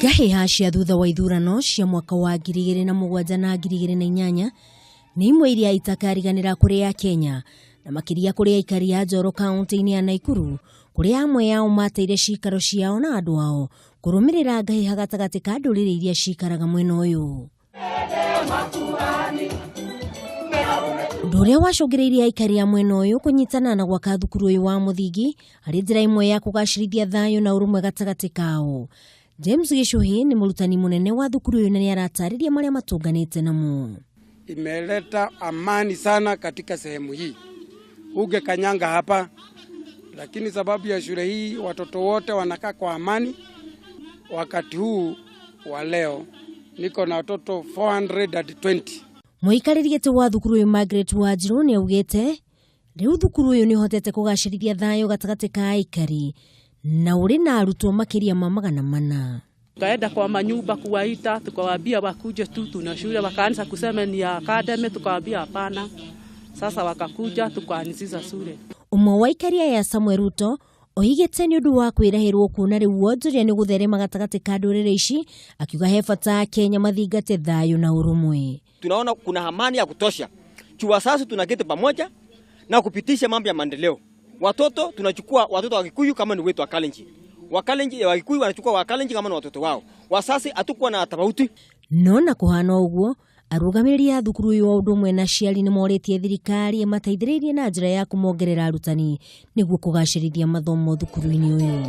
Ngahĩha cia thutha wa ithurano cia mwaka wa 2007 na 2008 nĩ imwe iria itakariganĩra kũrĩ Akenya na makĩria kũrĩ aikari a Njoro kaunti-inĩ ya Naikuru, kũrĩa amwe ao mateire cikaro ciao na andũ ao kũrũmĩrĩra ngahĩha gatagatĩ ka ndũrĩrĩ iria cikaraga mwena ũyũ. Ũndũ ũrĩa wacũngĩrĩirie aikari a mwena ũyũ kũnyitana na gwaka thukuru ũyũ wa mũthingi harĩ njĩra ĩmwe ya kũgacĩrithia thayũ na ũrũmwe gatagatĩ kao. James Gĩcũhĩ nĩ mũrutani mũnene wa thukuru ũyũ na nĩ aratarĩria marĩa matũnganĩte namo. Imeleta amani sana katika sehemu hii, ungekanyanga hapa, lakini sababu ya shule hii watoto wote wanakaa kwa amani. Wakati huu wa leo niko na watoto 420. Mũikarĩri gĩtĩ wa thukuru ũyũ Margaret Wanjiru nĩ augĩte rĩu thukuru ũyũ nĩ ũhotete kũgacĩrithia thayũ gatagatĩ ka aikari na ũrĩ na arutwo makĩria ma 400. Tukaenda kwa manyumba kuwaita, tukawaambia wakuje tu, tuna shule. Wakaanza kusema ni ya academy, tukawaambia hapana. Sasa wakakuja tukaanzisha shule. Ũmwe wa aikari aya Samuel Ruto oigĩte nĩ ũndũ wa kwĩrahĩrwo kuona rĩu wonjoria nĩ gũtherema gatagatĩ ka ndũrĩrĩ ici, akiuga he bata Kenya mathingate thayũ na ũrũmwe. Tunaona kuna amani ya kutosha. Chua sasa tunaketi pamoja na kupitisha mambo ya maendeleo. Watoto tunachukua watoto wa Kikuyu kama ni wetu wa Kalenjin. Wakalenjin wa Kikuyu wanachukua wa Kalenjin kama ni watoto wao. Wasasi hatukuwa na tofauti. No na kũhana ũguo, arũgamĩrĩri a thukuru ũyũ o ũndũ ũmwe na aciari nĩ morĩtie thirikari ĩmateithĩrĩrie na njĩra ya kũmongerera arutani nĩguo kũgacĩrithia mathomo thukuru-inĩ ũyũ.